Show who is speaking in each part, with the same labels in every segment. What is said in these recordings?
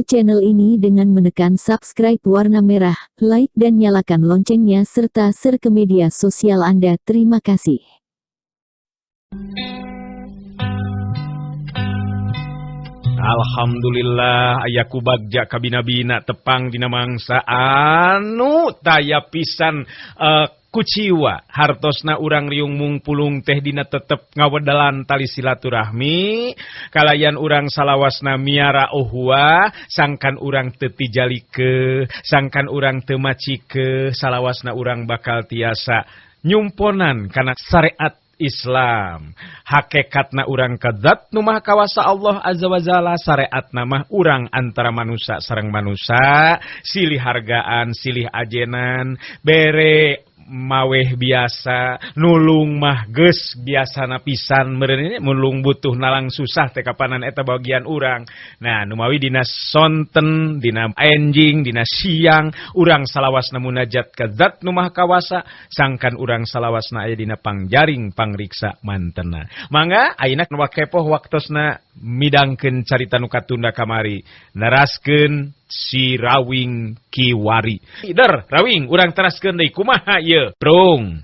Speaker 1: Bantu channel ini dengan menekan subscribe warna merah, like dan nyalakan loncengnya serta share ke media sosial Anda. Terima kasih.
Speaker 2: Alhamdulillah aya ku bagja kabina-bina tepang dina mangsa anu taya pisan kuciwa hartosna urang riung mungpulung teh dina tetep ngawedalan tali silaturahmi kalayan urang salawasna miara uhwa sangkan urang teu tijalike sangkan urang teu macike salawasna urang bakal tiasa nyumponan kana syariat Islam. Hakikatna urang ka zat nu maha kawasa Allah azza wa jalla, syariatna mah urang antara manusia sareng manusia, silih hargaan, silih ajenan, bere maweh biasa, nulung mah geus biasana pisan meureun nulung butuh nalang susah teh kapanan eta bagian urang. Nah, numawi dina sonten, dina enjing, dina siang urang salawasna munajat ka zat nu maha kawasa, sangkan urang salawasna aya dina pangjaring pangriksa mantena. Mangga ayeuna nu kepoh waktosna midangkeun carita nu katunda kamari, neraskeun si Rawing Kiwari. Der, Rawing, urang teraskeun deui kumaha ieu? Prung.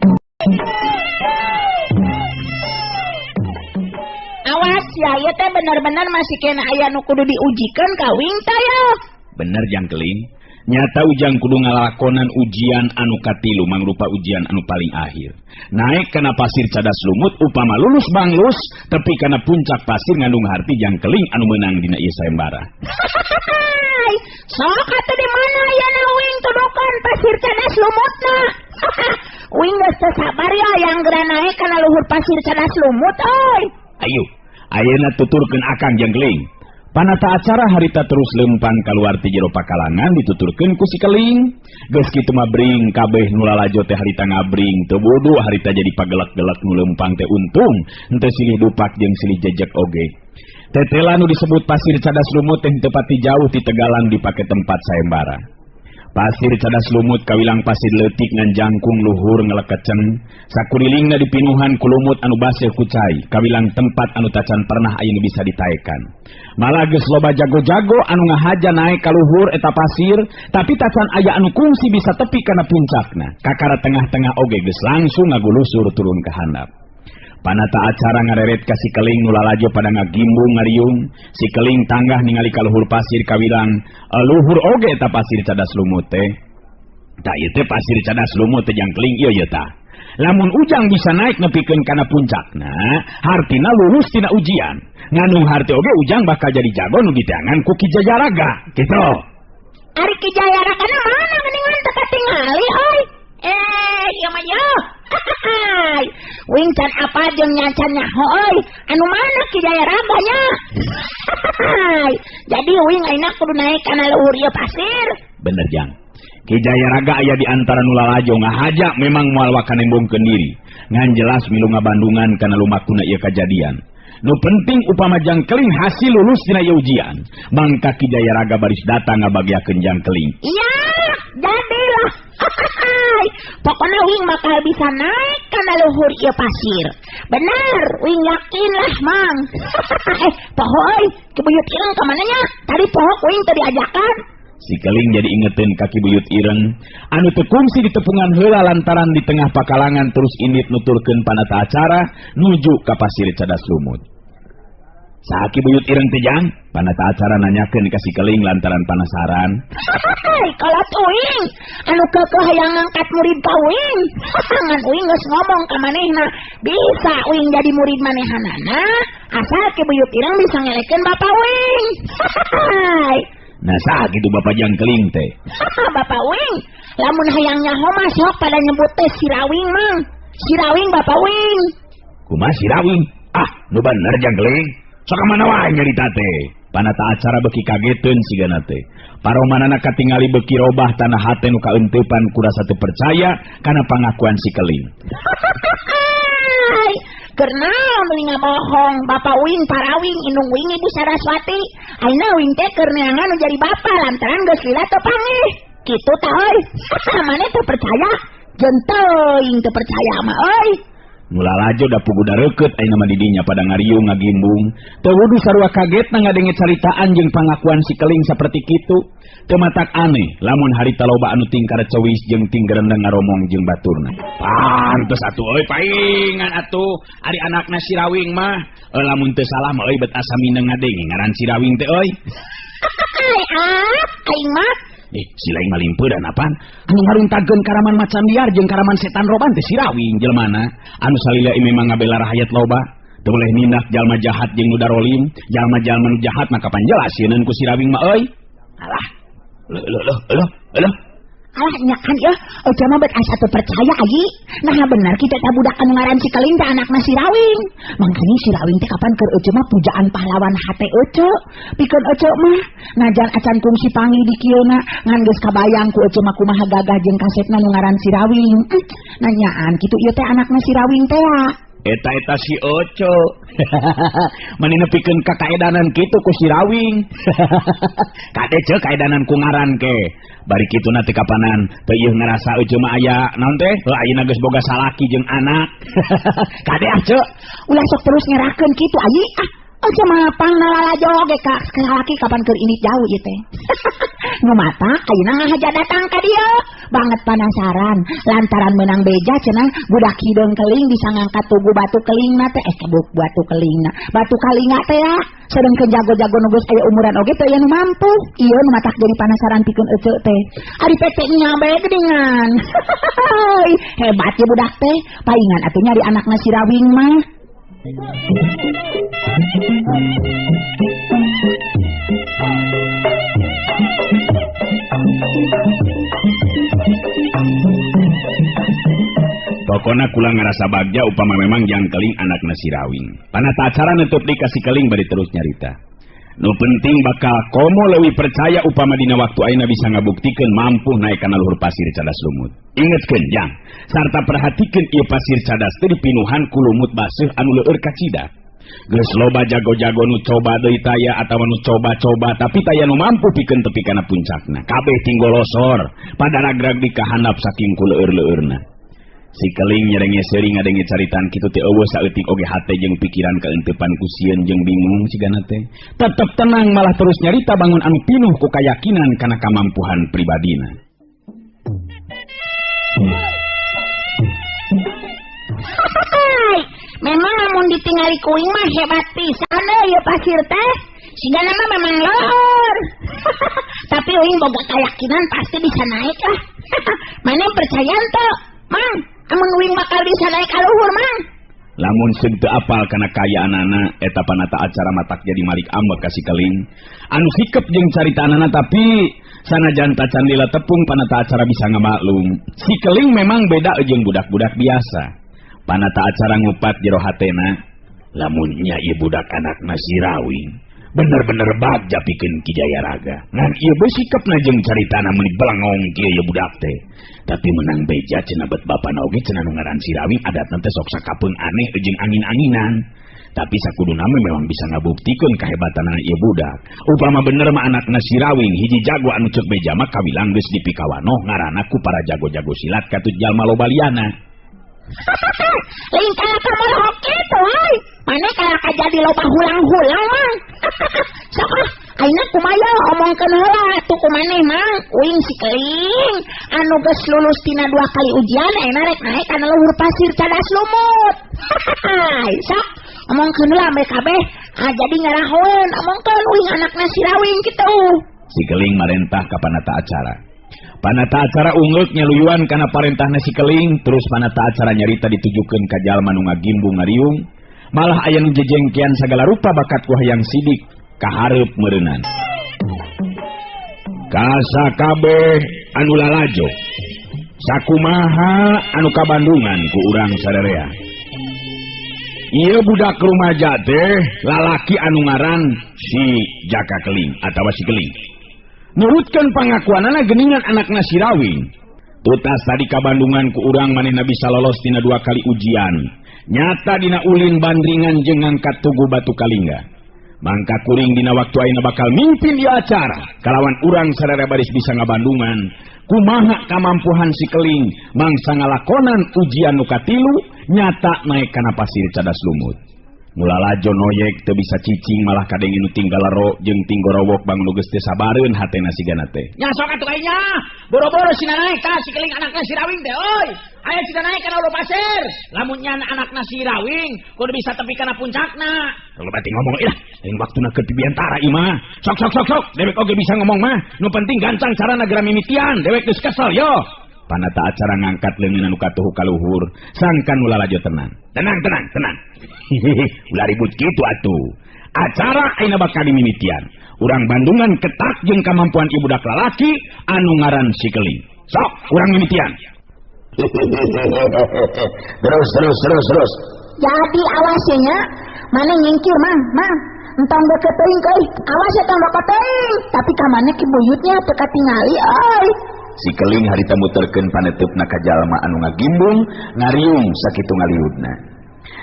Speaker 3: Awas ya, ieu teh bener-bener masih kena aya nu kudu diujikan ka wing tah ya.
Speaker 4: Bener jangkeling. Nyata ujang kudu ngalakonan ujian anu katilu mangrupa ujian anu paling akhir. Naik kana pasir cadas lumut upama lulus banglus tepi kana puncak pasir ngandung harti jangkeling anu meunang dina ieu sayembara.
Speaker 3: Sok atuh di mana ya na wing tudukan pasir cadas lumutna. Wing geus teu sabar ya yang geura naik kana luhur pasir cadas lumut euy.
Speaker 4: Ayo, ayeuna tuturkeun akang jangkeling. Panata acara harita terus lempang kaluar ti jero pakalangan dituturkeun ku si keling. Geus kitu mah bring kabeh nu lalajo teh harita ngabring, teu bodoh harita jadi pagelak-gelak nu lempang teh untung, henteu silih dupak jeung silih jejek oge. Tetela nu disebut pasir cadas lumut teh teu pati jauh ti tegalan dipake tempat sayembara. Pasir cadas lumut kawilang pasir leutik ngan jangkung luhur ngelekecen, sakurilingna dipinuhan ku lumut anu baseuh ku cai, kawilang tempat anu tacan pernah aya nu bisa ditaekan. Malah geus loba jago-jago anu ngahaja naik ka luhur eta pasir, tapi tacan aya anu kungsi bisa tepi kana puncakna. Kakara tengah-tengah oge geus langsung ngagulusur turun ka handap. Panata acara ngareret ka si keling nu lalajo pada ngagimbung ngariung, si keling tanggah ningali ka luhur pasir kawilang, luhur oge eta pasir cadas lumut teh. Tah ieu teh pasir cadas lumut teh jangkeling ieu ye tah. Lamun ujang bisa naik nepikeun kana puncakna, hartina lulus tina ujian. Ngandung harti oge ujang bakal jadi jago nu diteangan ku Ki Jayaraga, kitu.
Speaker 3: Ari Ki Jayaraga na mana geuningan teu katingali euy. Ieu mah yeuh. Wing can apa jeung nyancan nyaho euy. Anu mana Ki Jayaraga nya? Jadi wing ayeuna kudu naik kana luhur ieu pasir.
Speaker 4: Bener jang. Ki Jayaraga aya di antara nu lalajo ngahaja memang moal waka nembongkeun diri. Ngan jelas milu ngabandungan kana lumakuna ieu kajadian. Nu penting upama jangkeling hasil lulus dina ieu ujian, mangka Ki Jayaraga baris datang ngabagiakeun jangkeling.
Speaker 3: Iya, jadilah. Pokoknya wing bakal bisa naik kana luhur ieu pasir. Bener, wing yakin lah mang. Poho euy, Ki Buyut Ireng ka mana nya? Tadi poho wing teu diajakan.
Speaker 4: Si keling jadi ingetin kaki Buyut Ireng anu teu kungsi di tepungan heula lantaran di tengah pakalangan terus indit nuturkeun panata acara nuju ka pasir cadas lumut. Saha Ki Buyut Ireng teh jang? Panata acara nanyakeun ka si keling lantaran panasaran.
Speaker 3: Kolot uing anu keukeuh hayang ngangkat murid ka uing. Ngan uing geus ngomong ka manehna, bisa uing jadi murid manehanana asal Ki Buyut Ireng bisa ngelekeun bapa uing.
Speaker 4: Nah saha kitu bapa jangkeling teh?
Speaker 3: Bapa uing lamun hayang nyaho mah sok pada nyebut teh si Rawing mang. Si Rawing bapa uing.
Speaker 4: Kumaha si Rawing? Ah, nu bener jangkeling. Sok ka mana wae nyarita teh? Panata acara beuki kageteun sigana teh. Paromanana katingali beuki robah tanah hate nu kaeuntepan ku rasa teu percaya kana pangakuan si keling.
Speaker 3: Keur naon deui ngabohong bapa uing parawing indung uing ibu Saraswati. Ayeuna uing teh keur neangan nu jadi bapa lantaran geus lila teu pangih. Kitu tah euy. Maneh teu percaya? Jeung teuing teu percaya mah euy.
Speaker 4: Nu lalajo da pugu dareukeut ayeuna mah di dinya pada ngariung ngagimbung. Teu wudu sarua kagetna ngadenge caritaan jeung pangakuan si Keling saperti kitu. Teu matak aneh lamun harita loba anu tingkar cewis jeung tinggerendeng ngaromong jeung baturna. Pantes atuh euy paingan atuh ari anakna si Rawing mah. Lamun teu salah mah euy bet asa mineng ngadenge ngaran si Rawing teh euy.
Speaker 3: Ah, aing mah
Speaker 4: Si lain malimpeudan apaan? Anu ngaruntageun karaman macan liar jeung karaman setan roban teh si Rawing jelmana. Anu salila memang ngabela rahayat loba. Teu boleh nindak jalma jahat jeung nu darolim, jalma-jalma nu jahat mah kapan jelas sieun ku si Rawing mah euy. Alah. Leuh leuh leuh leuh.
Speaker 3: Alah nya kan yeuh, eueuh mah bet asa teu percaya ayi. Nah bener kitu eta budak anu ngaran si Keling teh anakna si Rawing. Mangkanya si Rawing teh kapan keur eueuh mah pujaan pahlawan hate eueuh. Pikeun eueuh mah najan acan kungsi panggih di kieuna ngan geus kabayang ku eueuh mah kumaha gagah jeung kasepna nu ngaran si Rawing. Nanyaan kitu ieu teh anakna si Rawing teh.
Speaker 4: Eta-eta si Oco. Mani nepikeun ka kaedanan kitu ku si Rawing. Kade ceu kaedanan ku ngaran ke. Bari kituna teh kapanan teu ieu ngarasa eueuh mah aya naon teh? Heuh ayeuna geus boga salaki jeung anak. Kade ah ceu.
Speaker 3: Ulah sok terus ngerakeun kitu ayi ah. Eueuh mah pangnalalajo oge ka salaki kapan keur ini jauh ieu teh. Nu mata ayeuna ngahaja datang ka dieu. Banget penasaran lantaran menang beja cenah budak hideung keling bisa ngangkat tugu batu kelingna teh kebuk batu kelingna batu kalinga teh ya sedengkeun jago-jago nu geus aya umuran oge teh aya nu mampu ieu nu matak jadi penasaran pikeun eceu teh ari pete nya bae geuningan. Hebat ye budak teh paingan atuh nyari anakna si Rawing mah.
Speaker 4: Pokona kula ngarasa bagja upama memang jang Keling anakna si Rawing. Panata acara nutup di kasih Keling bari terus nyarita. Nu penting bakal komo leuwih percaya upama dina waktu ayeuna bisa ngabuktikeun mampu naik kana luhur pasir cadas lumut. Ingetkeun jang, sarta perhatikeun ieu pasir cadas teh dipinuhan ku lumut baseuh anu leueur kacida. Geus loba jago-jago nu coba deui taya atawa nu coba-coba tapi taya nu mampu pikeun tepi kana puncakna. Kabeh tinggolosor pada ragrag di kahandap saking ku leueur-leueurna. Si Keling nyerenge seuring ngadenge caritaan kitu teh eueuh saeutik oge hate jeung pikiran kaentepan ku sieun jeung bingung sigana teh. Tetep tenang malah terus nyarita bangun anu pinuh ku kayakinan kana kamampuhan pribadina.
Speaker 3: Memang lamun ditingali kuing mah hebat pisan euy ieu pasir teh. Sigana mah memang luhur. Tapi uing boga keyakinan pasti bisa naik lah. Mana percaya teu? Mang, amun uing bakal bisa naik ka luhur, Mang.
Speaker 4: Lamun seung teu apal kana kaayaanana eta panata acara matak jadi malik ambek ka si Keling. Anu sikep jeung caritaanana tapi sanajan tacan lila tepung panata acara bisa ngamaklum. Si Keling memang beda jeung budak-budak biasa. Panata acara ngupat jero hatena, lamun nya ieu budak anakna si Rawing bener-bener bagja pikeun Ki Jayaraga. Ngan ieu beuh sikepna jeung caritana meuni belengong kieu ieu budak teh. Tapi menang beja cenah bet bapana oge cenah nu ngaran si Rawing adatna teh sok sakapeung aneh jeung angin-anginan. Tapi sakuduna mah memang bisa ngabuktikeun kahebatanana ieu budak. Upama bener mah anakna si Rawing hiji jago anu ceuk beja mah kawilang geus dipikawanoh ngaranna ku para jago-jago silat katut jalma loba liana.
Speaker 3: Lain kalaka molehok kitu euy. Mane kalaka jadi loba hulang-hulang mah. Sok ah, ayeuna kumaha omongkeun heula atuh ku maneh Mang. Uing si Keling anu geus lulus tina 2 kali ujian ayeuna rek naik kana luhur pasir cadas lumut. Sok omongkeun heula ambe kabeh. Ah jadi ngarahoeun omongkeun uing anakna si Rawing kitu.
Speaker 4: Si Keling marentah ka panata acara. Panata acara ungeuk nyaluyuan kana parentahna si Keling, terus panata acara nyarita ditujukeun ka jalma nu ngagimbung ngariung, malah aya nu jejengkean sagala rupa bakat ku hayang sidik kahareup meureunan. Kasakabeh anu lalajo, sakumaha anu kabandungan ku urang sarerea. Ieu budak rumaja teh lalaki anu ngaran si Jaka Keling atawa si Keling. Nurutkeun pangakuanana geuningan anakna si Rawing. Tutas tadi kabandungan ku urang manehna bisa lolos tina 2 kali ujian. Nyata dina ulin bandringan jeung ngangkat tugu batu kalingga. Mangka kuring dina waktu ayeuna bakal mimpin ieu acara kalawan urang sararea baris bisa ngabandungan kumaha kamampuhan si keling mangsa ngalakonan ujian nu katilu nyata naek kana pasir cadas lumut. Mulalajo noyek teu bisa cicing malah kadenge nu tinggal lero jeung tinggorowok bang nu geus teu sabareun hatena sigana teh.
Speaker 5: Nya sok atuh nya, boro-boro sina naek tah si keling anakna si Rawing teh euy. Aya sina naek kana ulo pasir. Lamun nya anakna si Rawing kudu bisa tepi kana puncakna.
Speaker 4: Kalau berarti ngomong ilah, lain waktuna keur pibiantara ieu mah. Sok sok sok sok, dewek oge bisa ngomong mah. Nu penting gancang carana geura mimitian, dewek geus kesel yo. Panata acara ngangkat leungeun anu katuhu ka luhur, sangkan nu lalajo tenang. Tenang tenang tenang. Hihihi, ulah ribut kitu atuh. Acara ayeuna bakal dimimitian. Urang Bandungan ketak jeung kamampuan ieu budak lalaki anu ngaran si keling. Sok, urang mimitian.
Speaker 5: Terus terus terus terus.
Speaker 3: Jadi awas nya, mana nyingkir mang, mang. Entong deket teuing euy. Awas ya tong deket teuing. Tapi ka mana ki buyutnya teu katingali euy.
Speaker 4: Si keling harita muterkeun paneuteup ka jalma anu ngagimbung, ngariung sakitu ngaliudna.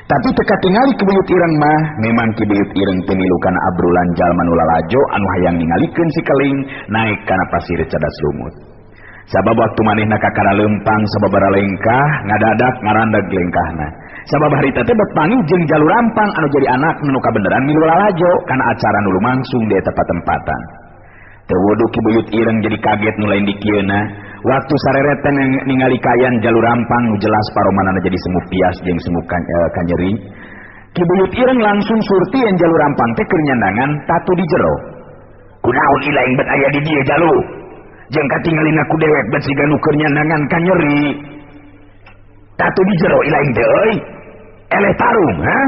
Speaker 4: Tapi teu katingali ki buyut ireng mah, memang ki buyut ireng teu milu kana abrulan jalma nu lalajo anu hayang ningalikeun si keling naek kana pasir cadas lumut. Sabab waktu manehna kakara leumpang sababara lengkah, ngadadak ngarandag lengkahna. Sabab harita teh bet panggih jeung jalur rampang anu jadi anak nu kabeneran milu lalajo kana acara nu lumangsung di eta patempatan. Teu wuduh ki buyut ireng jadi kaget nu lain dikieuna. Waktu sarereten ningali kayan jalur rampang nu jelas paromanana jadi semu pias jeung semu kanyeri. Ki buyut ireng langsung surti yang jalur rampang teh keur nyandangan tatu di jero. Kunaon ilaing bet aya di dieu jalu? Jeung katingalina ku dewek bet siga nu keur nyandangan kanyeri. Tatu di jero ilaing teh euy. Eleh tarung, ha?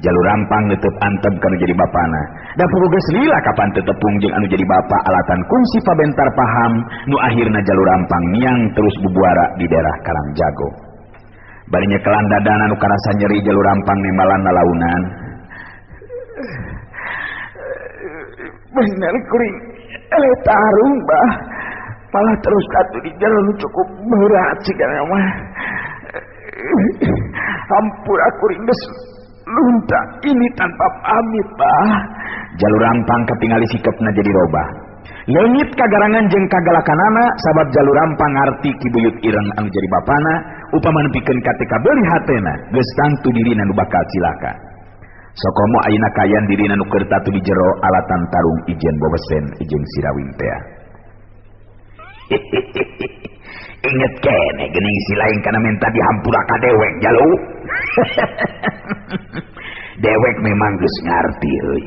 Speaker 4: Jalur rampang netep antep kanu jadi bapana. Da puguh geus lila kapan teu tepung jeung anu jadi bapa alatan kungsi pabentar paham nu akhirna jalur rampang miang terus bubuara di daerah Karangjago. Bari nyekelan dadana nu karasa nyeri jalur rampang nembalan lalaunan.
Speaker 5: Bener kuring eleh tarung bah. Malah terus tatu di jalan cukup berat sigana mah. Hampura kuring geus lunta ini tanpa pamit bah.
Speaker 4: Jalur rampang katingali sikepna jadi robah. Leungit kagarangan jeung kagalakanana sabab jalur rampang ngarti ki buyut ireng anu jadi bapana upama nepikeun ka teu kabeuli hatena geus tangtu dirina nu bakal cilaka. Sokomo ayeuna kayan dirina nu keur tatu di jero alatan tarung ijen bobesen ijen sirawing tea. Inget kene geuning si lain kana minta dihampura ka dewek jalu. Dewek memang geus ngarti euy.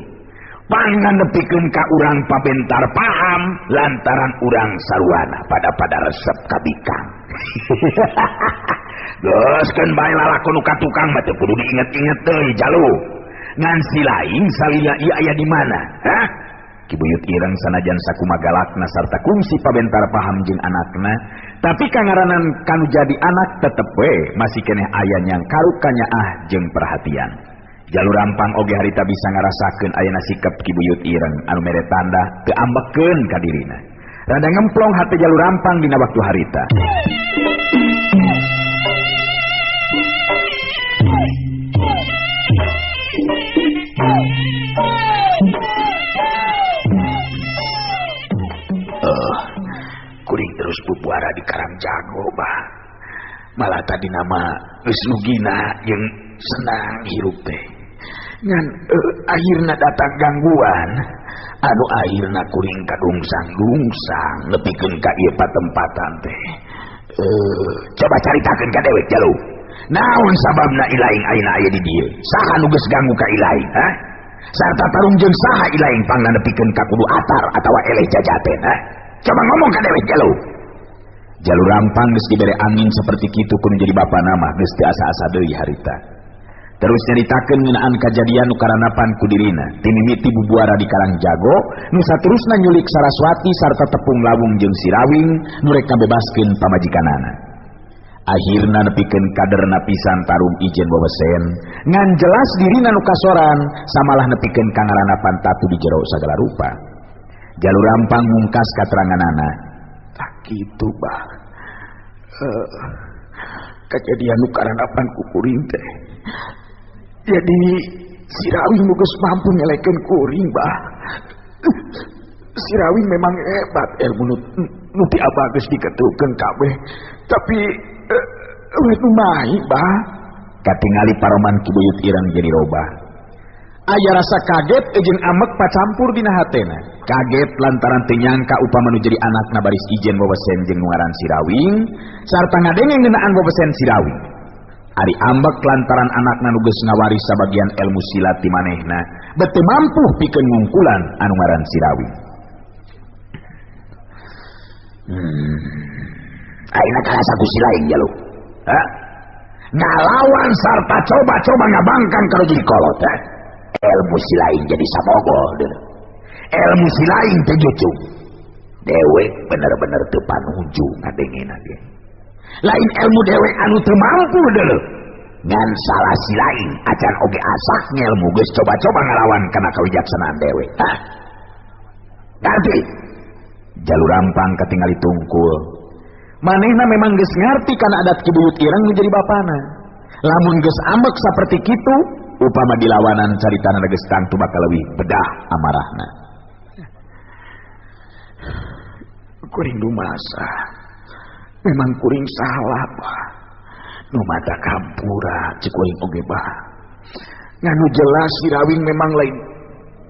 Speaker 4: Pangan nepikeun ka urang pabentar paham lantaran urang saruana pada resep ka bikang. Geus keun bae lalakon nu ka tukang mah teu kudu diinget-inget deui jalu. Ngan si lain salila ieu aya di mana? Hah? Ki buyut ireng sanajan sakumaha galakna sarta kungsi pabentar paham jeung anakna, tapi kangaranan kanu jadi anak tetep we masih keneh aya nyangkaruk kanyaah jeung perhatian. Jalur rampang oge harita bisa ngarasakeun ayana sikap Ki Buyut Ireng anu mere tanda teu ambekeun ka dirina. Rada ngemplong hate jalur rampang dina waktu harita.
Speaker 5: Kuring terus bubuara di Karangjago bah. Malah tadi nama geus nugina jeung senang hirup teh. Ngan akhirna datang gangguan anu akhirna kuring kadungsang-dungsang nepikeun ka ieu patempatan teh. Coba caritakeun ka dewek jalu. Naon sababna ilaing ayeuna aya di dieu? Saha nu geus ganggu ka ilaing, ha? Sarta tarung jeung saha ilaing pangna nepikeun ka kudu atar atawa eleh jajaten, ha? Coba ngomong ka dewek jalu.
Speaker 4: Jalur rampang geus dibere angin seperti kitu kudu jadi bapa nama geus teu asa-asa deui harita. Terus nyaritakeun ngeunaan kajadian nu karanapan ku dirina timimiti bubuara di Karangjago nu saterusna nyulik Saraswati sarta tepung lawung jeung Sirawing nu rek ngabebaskeun pamajikanana. Akhirna nepikeun kaderna pisan tarung ijen wewesen ngan jelas dirina nu kasoran samalah nepikeun ka ngaranapan tatu di jero sagala rupa. Jalur rampang mungkas kateranganana.
Speaker 5: Tak kitu bah. Kejadian nu karanapan ku kuring teh. Jadi Sirawing nu geus mampu ngelekeun kuring bah. Sirawing memang hebat ilmu nu ti abah geus diketukeun kabeh. Tapi we nu mahi bah.
Speaker 4: Katingali paroman Ki Buyut Ireng jadi robah. Aya rasa kaget jeung amek pacampur dina hatena. Kaget lantaran teu nyangka upama nu jadi anakna baris ijen wewesen jeung nu ngaran Sirawing sarta ngadenge ngeunaan wewesen Sirawing. Ari ambek lantaran anakna nu geus ngawaris sabagian ilmu silat ti manehna, bet teu mampu pikeun ngungkulan anu ngaran Sirawing.
Speaker 5: Ayeuna karasa ku si lain jalu. Hah? Ngalawan sarta coba-coba ngabangkang kalau jadi kolot. Eh? Ilmu si lain jadi samogo. Ilmu si lain teu jucung. Dewek bener-bener teu panuju ngadengena ge. Lain ilmu dewek anu teu mampu deuleu. Ngan salah si lain acan oge asak ngelmu geus coba-coba ngalawan kana kawijaksanaan dewek. Hah? Ngarti?
Speaker 4: Jalur rampang katingali tungkul. Manehna memang geus ngarti kana adat Ki Buyut Ireng nu jadi bapana. Lamun geus ambek saperti kitu, upama dilawanan caritana geus tangtu bakal leuwih bedah amarahna.
Speaker 5: Kuring dumasa. Memang kuring salah, Pak. Nu mata kampura cek kuring oge bah. Nganu jelas Sirawing memang lain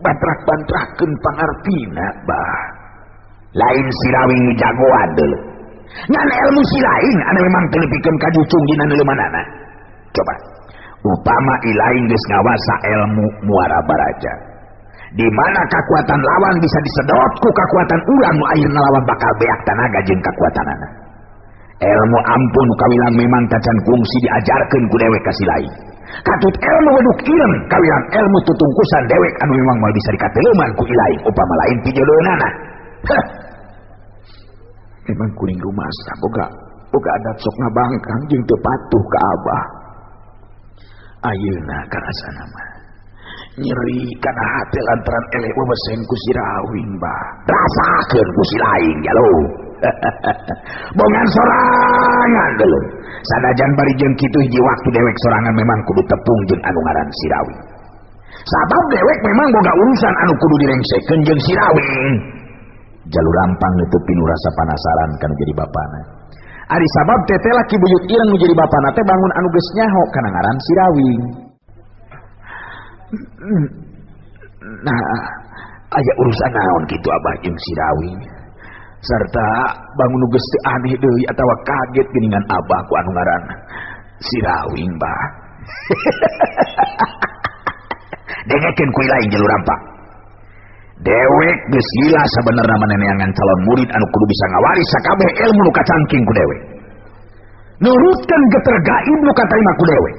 Speaker 5: bantrak-bantrakeun pangartina, bah. Lain Sirawing nu jagoan deuleu. Ngan ilmu si lain anu memang teu nepikeun ka jucung dina neuleumanana. Coba upama ilaing geus ngawasa ilmu muara baraja. Di mana kakuatan lawan bisa disedot ku kakuatan urang nu akhirna lawan bakal beak tanaga jeung kakuatanana. Ilmu ampun kawilang memang tacan kungsi diajarkeun ku dewek ka si lain. Katut ilmu weduk ireng kawilang ilmu tutungkusan dewek anu memang moal bisa dikateleuman ku ilaing upama lain pijodoeunana. Heh. Memang kuring rumasa boga adat sok ngabangkang jeung teu patuh ka abah. Ayeuna karasana mah nyeri kana hate lantaran eleh wewesen ku Sirawing bah. Rasakeun ku si lain jalu. Bongan sorangan deuleu. Sanajan bari jeung kitu hiji waktu dewek sorangan memang kudu tepung jeung anu ngaran Sirawing. Sabab dewek memang boga urusan anu kudu direngsekeun jeung Sirawing.
Speaker 4: Jalur rampang nutup pinu rasa panasaran kana jadi bapana. Ari sabab teh laki Buyut Ireng nu jadi bapana teh bangun anu geus nyaho kana ngaran Sirawing.
Speaker 5: Nah, aya urusan naon kitu abah jeung Sirawing. Sarta bangun nu geus teu aneh deui atawa kaget geuningan abah ku anu ngaran Sirawing bah. Dengekeun ku lain jalur rampang. Dewek geus lila sabenerna maneneangan calon murid anu kudu bisa ngawaris sakabeh ilmu nu kacangking ku dewek. Nurutkeun geter gaib nu katarima ku dewek.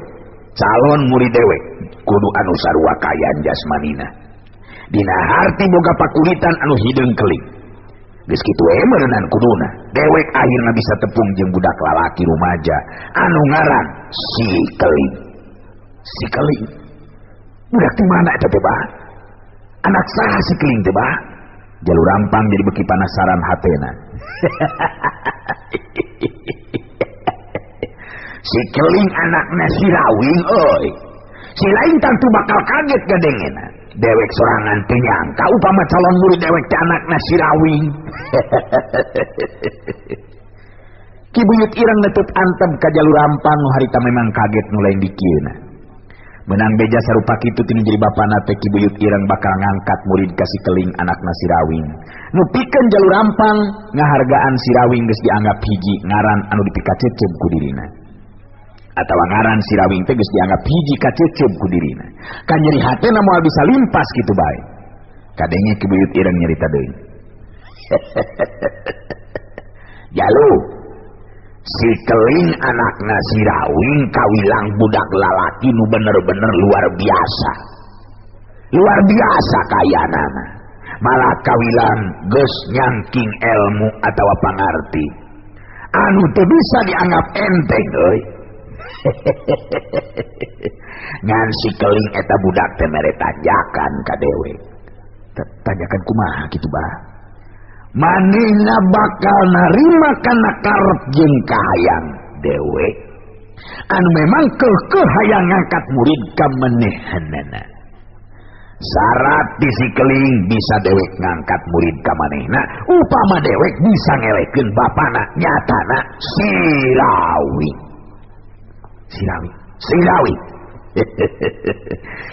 Speaker 5: Calon murid dewek kudu anu sarua kayan jasmanina. Dina harti boga pakulitan anu hideung keling. Geus kitu we meureunan kuduna. Dewek akhirna bisa tepung jeung budak lalaki rumaja anu ngaran si Keling. Si Keling. Budak ti mana eta teh bah? Anak saha si Keling teh bah?
Speaker 4: Jalur rampang jadi beki panasaran hatena.
Speaker 5: Si Keling anakna Sirawing euy. Si lain tentu bakal kaget gadengena. Dewek sorangan teu nyangka upama calon murid dewek teh anakna Sirawing.
Speaker 4: Ki Buyut Ireng nutup antem ka jalur rampang nu harita memang kaget nu lain dikieuna. Menang beja sarupa kitu tinu jadi bapana teh Ki Buyut Ireng bakal ngangkat murid ka si Keling anakna Sirawing. Nu pikeun jalur rampang ngahargaan Sirawing geus dianggap hiji ngaran anu dipikacecep ku dirina. Atawa ngaran Sirawing teh geus dianggap hiji kacecep ku dirina. Kanyeri hatena moal bisa limpas kitu bae. Kadenge Ki Buyut Ireng nyarita deui.
Speaker 5: Jalu si Keling anakna Sirawing kawilang budak lalaki nu bener-bener luar biasa. Luar biasa kayanana. Malah kawilang geus nyangking ilmu atawa pangarti. Anu teu bisa dianggap enteng euy. Ngan si Keling eta budak teh mere tanjakan ka dewek.
Speaker 4: Tanjakan kumaha kitu bah? Manehna bakal narima kana karep jeung kahayang dewek. Anu memang keukeuh hayang ngangkat murid ka manehanana.
Speaker 5: Syarat di si keling bisa dewek ngangkat murid ka manehna, upama dewek bisa ngelekeun bapana nyatana Sirawi. Sirawi, Sirawi.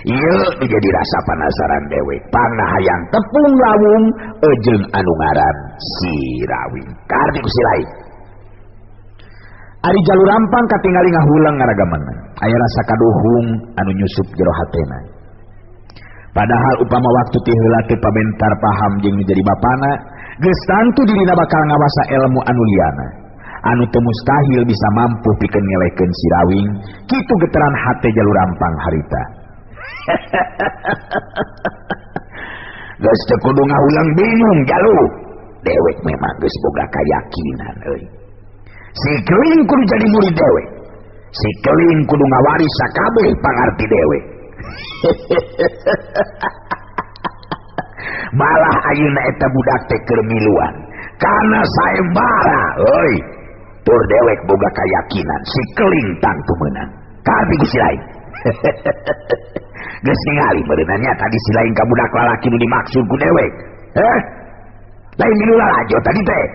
Speaker 5: Ieu jadi rasa penasaran dewek, panahayang tepung lawung jeung anu ngaran Sirawi. Kardi ku si lain. Ari Jalu Rampang katingali ngahulang ngaragamanna. Aya rasa kaduhung anu nyusup jero hatena. Padahal upama waktu ti heula teu pabentar paham jeung nu jadi bapana, geus tangtu dirina bakal ngawasa ilmu anu liana. Anu teu mustahil bisa mampu pikeun ngelekeun si Rawing, kitu geteran hate Jalu Rampang harita. Geus teu kudu ngahulang bingung Jalu. Dewek memang geus boga kayakinan euy. Si keling kudu jadi murid dewek. Si keling kudu ngawaris sakabeh pangarti dewek. Malah ayeuna eta budak teh keur miluan kana sayembara euy. Tur dewek boga kayakinan si keling tangtu meunang. Karti ku si lain. Geus ningali beuneunan nya tadi si lain ka budak lalaki nu dimaksud ku dewek. Heh? Lain milu lalajo tadi teh.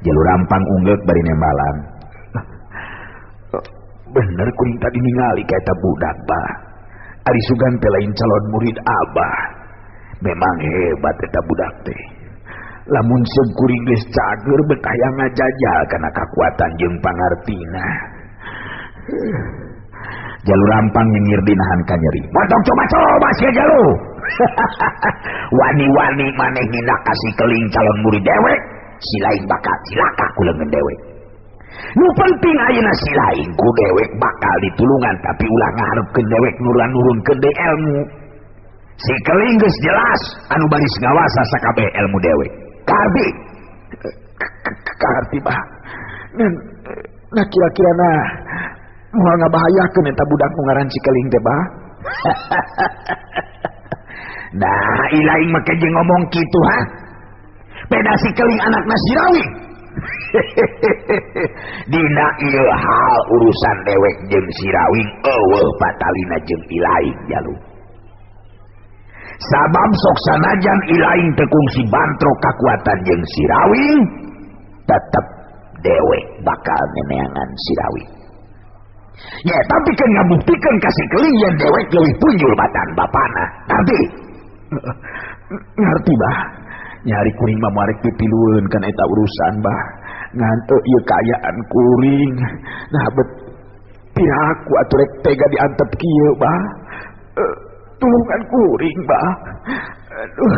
Speaker 5: Jalu Rampang unggeuk bari nembalan. Bener kuring tadi ningali ka eta budak bah. Ari sugan teh lain calon murid abah. Memang hebat eta budak teh. Lamun seung kuring geus cager betah hayang ngajajal kana kakuatan jeung pangartina. Jalu Rampang nyengir dinahan kanyeri. Montong coba-coba sia Jalu. Wani-wani maneh nindak ka si keling calon murid dewek, si lain bakal cilaka ku leungeun dewek. Nu penting ayeuna si lain ku dewek bakal ditulungan tapi ulah ngaharepkeun dewek nurunkeun deui ilmu. Si keling geus jelas anu baris ngawasa sakabeh ilmu dewek. Kardi. Kardi bah. Nah kira-kira nah moal ngabahayakeun eta budak nu ngaran si keling teh bah. Nah, ilaing make jeung ngomong kitu ha. Beda si keling anakna si Rawi. Dina ieu hal urusan dewek jeung si Rawing eueuh patalina jeung ilaing Jalu. Sabab sok sanajan ilaing teu kungsi bantrok kakuatan jeung si Rawing, tetep dewek bakal neneangan si Rawing. Ya tapi kan ngabuktikeun ka si keling yen dewek leuwih punjul batan bapana. Ngarti? Ngarti bah. Nyari kuring mah moal rek pipilueun kana eta urusan bah. Ngan ieu kaayaan kuring. Nah bet piraku atuh rek tega diantep kieu bah. Tulungan kuring bah. Aduh,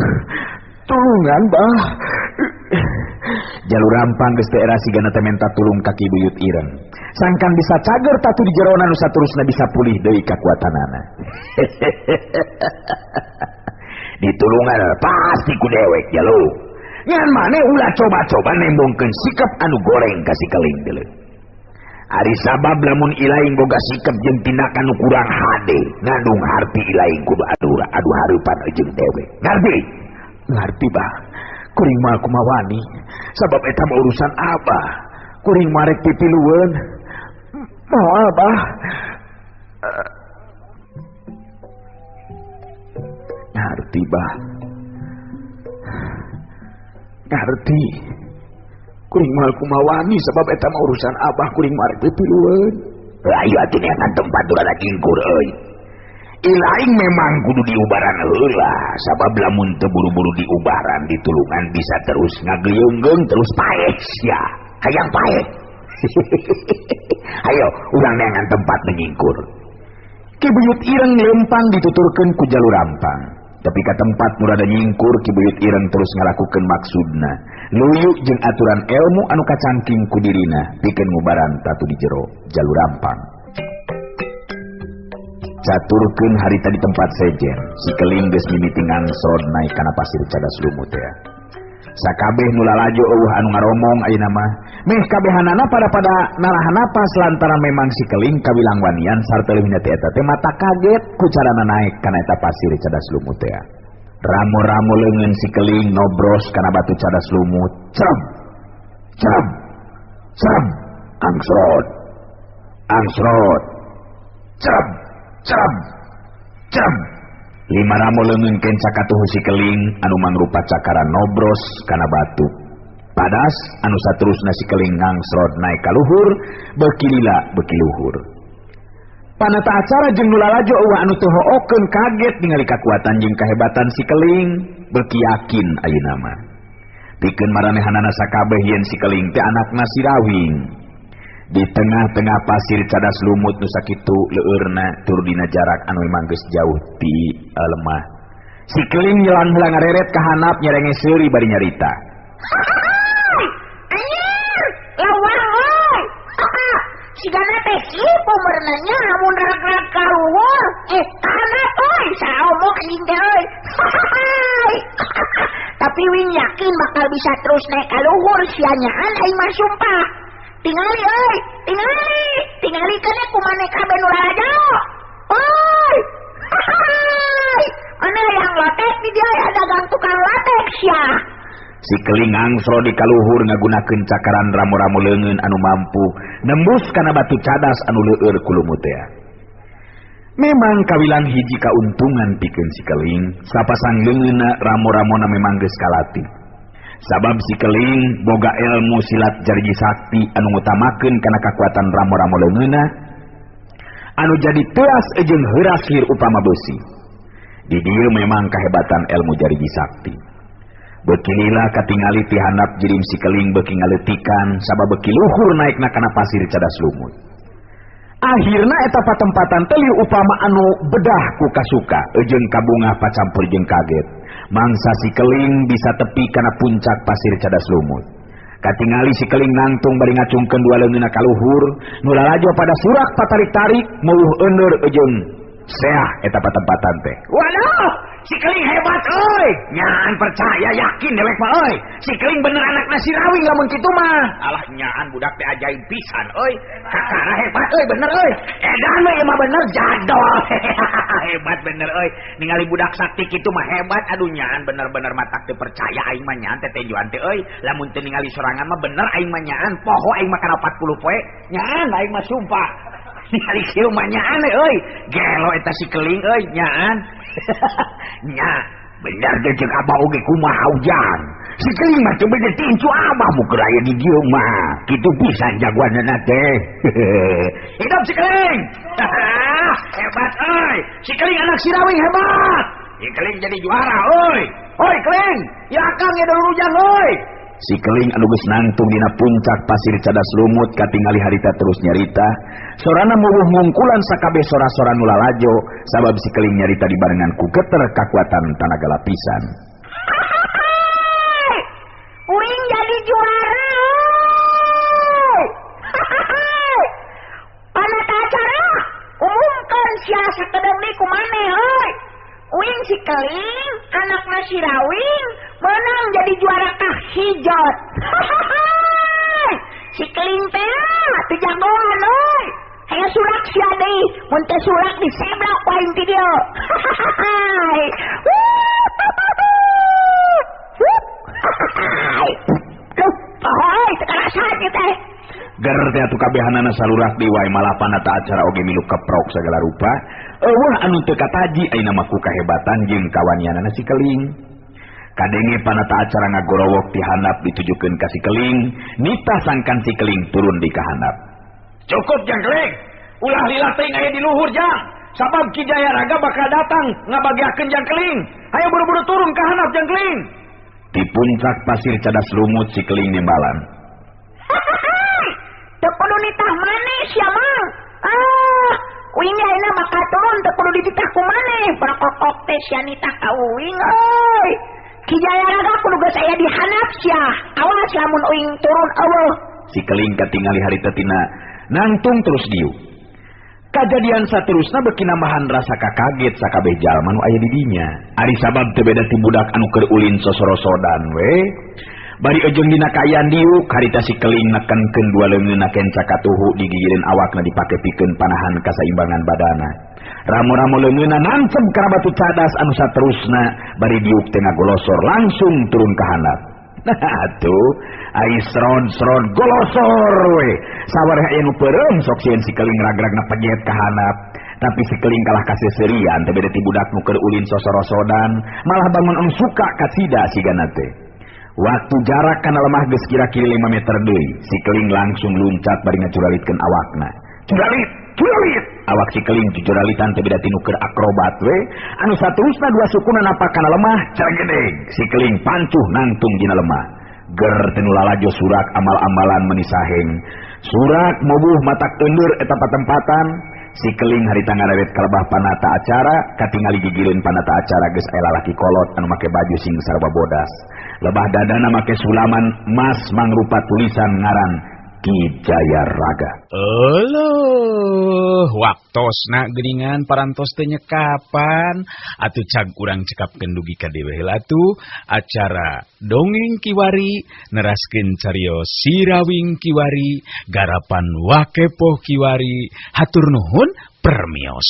Speaker 5: tulungan bah. Jalu Rampang geus teh era sigana teh menta tulung ka Ki Buyut Ireng. Sangkan bisa cager tatu di jerona nu saterusna bisa pulih deui kakuatanana. Ditulungan pasti ku dewek Jalu. Ngan maneh ulah coba-coba nembongkeun sikap anu goreng ka si keling deuleu. Ari sabab lamun ilaing boga sikap jeung tindakan nu kurang hade, ngandung harti ilaing kudu adu hareupan jeung dewek. Ngarti? Ngarti bah. Kuring mah kumawani sabab eta mah urusan abah. Kuring mah rek pipilueun. Moal bah. Ngarti bah. Ngarti. Kuring mah kumawani sabab eta mah urusan abah, kuring mah rek pipilueun. Ayo atuh neangan tempat urang jingkur euy. Ilaing memang kudu diubaran heula, sabab lamun teu buru-buru diubaran ditulungan bisa terus ngageunggeung terus paeh sia. Hayang paeh. Ayo urang neangan tempat menyingkur. Ki Buyut Ireng lempang dituturkeun ku Jalu Rampang. Tapi ka tempat nu rada nyingkur Ki Buyut Ireng terus ngalakukeun maksudna. Luyu jeung aturan ilmu anu kacangking ku dirina pikeun ngubaran tatu di jero Jalu Rampang. Caturkeun harita di tempat sejen, si keling geus mimiti ngangsrod naik kana pasir cadas lumut ya. Sakabeh nu lalajo eueuh anu ngaromong ayeuna mah, meh kabehanana pada narahan napas lantaran memang si keling kawilang wanian sarta leuwihna teh eta teh mata kaget ku carana naik kana eta pasir cadas lumut ya. Ramo-ramo leungeun si keling nobros kana batu cadas lumut. Cerem. Cerem. Cerem. Angsrod. Angsrod. Cerem. Cerem. Cerem.
Speaker 4: Lima ramo leungeun kenca katuhu si keling anu mangrupa cakaran nobros kana batu. Padas anu saterusna si keling ngangsrod naik ka luhur, beuki lila beuki luhur. Panata acara jeung nu lalajo eueuh anu teu hookeun kaget ningali kakuatan jeung kahebatan si keling, beuki yakin ayeuna mah. Pikeun maranehanana sakabeh yen si keling teh anakna si Rawing. Di tengah-tengah pasir cadas lumut nu sakitu leueurna tur dina jarak anu memang geus jauh ti lemah. Si keling nyelang heula ngareret ka handap nyerenge seuri bari nyarita.
Speaker 3: Anjir, lawang euy. Sigana teh kieu merenanya mun rag-rag ka luhur. Ka handap euy, saomong anjing teh euy. Tapi wing yakin bakal bisa terus naik ka luhur sianyaan aing mah sumpah. Tingali euy, tingali, tingali kana ku maneh kabeh nu lalajo. Euy. Ana yang lotek di dia aya dagang tukang lotek sia.
Speaker 4: Si keling ngangsro di kaluhur ngagunakeun cakaran ramo-ramo leungeun anu mampu nembus kana batu cadas anu leueur ku lumut teh. Memang kawilang hiji kauntungan pikeun si keling, sapasang leungeunna ramo-ramona memang geus kalatih. Sabab si keling boga ilmu silat jariji sakti anu ngutamakeun kana kakuatan ramo-ramo leungeunna anu jadi teas jeung heuras hir upama beusi. Di dieu memang kahebatan ilmu jariji sakti. Beuki lila katingali ti handap jirim si keling beuki ngaleutikan sabab beuki luhur naekna kana pasir cadas lumut. Akhirna eta patempatan teh upama anu bedah ku kasuka jeung kabungah pacampur jeung kaget. Mangsa si keling bisa tepi kana puncak pasir cadas lumut. Katingali si keling nangtung bari ngacungkeun dua leungeunna ka luhur, nu lalajo pada surak patarik-tarik meuh euneur jeung seah eta patempatan teh. Waduh, si keling hebat euy. Nyaan percaya yakin dewek mah euy. Si keling bener anakna si Rawing lamun kitu mah. Alah nyaan budak teh ajaib pisan euy. Kakara hebat euy bener euy. Edan we mah bener jadol. Hebat bener euy. Ningali budak sakti kitu mah hebat aduh nyaan bener-bener matak teu percaya aing mah nyaan teh tenjoan teh euy. Lamun teu ningali sorangan mah bener aing mah nyaan poho aing mah kana 40 poe. Nyaan aing mah sumpah. Ningali kieu mah nyaan euy. Gelo eta si keling euy nyaan. Nya, bener teh jeung abah oge kumaha hujan. Si keling mah teu bener tincu abah mu keur aya di dieu mah. Kitu pisan jagoanna teh. Hidup si keling. Hebat euy. Si keling anak si Rawing hebat. Si keling jadi juara euy. Oi keling, ya akang ya dulur ujang euy. Si keling anu geus nangtung dina puncak pasir cadas lumut katingali harita terus nyarita. Sorana muwuh ngungkulan sakabeh sora-sora nu lalajo sabab si keling nyarita dibarengan ku geter kakuatan tanaga lapisan.
Speaker 3: Uing jadi juara. Panata acara umumkan sia sakedeung deui ku maneh euy. Uing si keling anakna si Rawing menang jadi juara kahijot. Si keling teh teu jagoan euy. Hayang surak sia deui, mun teu surak diseblak ku aing ti dieu. Duh, poho euy teu karasa ieu teh.
Speaker 4: Ger teh atuh kabehanana salurak deui wae malah panata acara oge milu keprok sagala rupa. Eueuh anu teu kataji ayeuna mah ku kahebatan jeung kawanianana si keling. Kadenge panata acara ngagorowok ti handap ditujukeun ka si keling, nitah sangkan si keling turun di kahandap. Cukup jang keling, ulah lila teuing aya di luhur jang. Sabab Ki Jaya Raga bakal datang ngabagiakeun jang keling. Hayo buru-buru turun ka handap jang keling. Di puncak pasir cadas lumut si keling nembalan.
Speaker 3: Teu kudu nitah maneh sia mah. Ah, uing ayeuna bakal turun teu kudu dititah ku maneh. Barokokok teh sia nitah ka uing euy. Ki Jaya Raga kudu geus aya di handap sia. Awas lamun uing turun eueuh.
Speaker 4: Si keling katingali harita tina nangtung terus diuk. Kajadian saterusna beuki nambahan rasa kakaget sakabeh jalma nu aya di dinya. Ari sabab teu beda ti budak anu keur ulin sosorosodan we. Bari ejeng dina kaayaan diuk harita si keling nekenkeun dua leungeunna kenca katuhu digigireun awakna dipake pikeun panahan kasaimbangan badana. Ramo-ramo leungeunna nancep kana batu cadas anu saterusna bari diuk teh ngagolosor langsung turun ka handap. Nah atuh ai srod-srod golosor we. Sawareh aya nu peureum sok sieun si keling ragragna pejet ka handap. Tapi si keling kalah kaseuserian teh beda ti budak nu keur ulin sosorosodan, malah bangun anu suka kacida sigana teh. Waktu jarak kana lemah geus kira-kira 5 meter deui, si keling langsung luncat bari ngacuralitkeun awakna. Curalit, curalit. Awak si keling jujuralitan teh beda ti nu keur akrobat we. Anu saterusna dua sukuna napak kana lemah, cargedeg. Si keling pancuh nangtung dina lemah. Ger teh nu lalajo surak amal-amalan meni saheng. Surak mobuh matak euneur eta patempatan. Si keling harita ngareret kalebah panata acara, katingali gigireun panata acara geus aya lalaki kolot anu make baju sing sarua bodas. Lebah dadana make sulaman mas mangrupa tulisan ngaran Ki Jaya Raga.
Speaker 2: Euleuh, waktosna geuningan parantos teh nyekapan atuh cag urang cekapkeun dugi ka dewe heula atuh acara dongeng kiwari neraskeun carios Sirawing kiwari garapan Wakepoh kiwari. Hatur nuhun permios.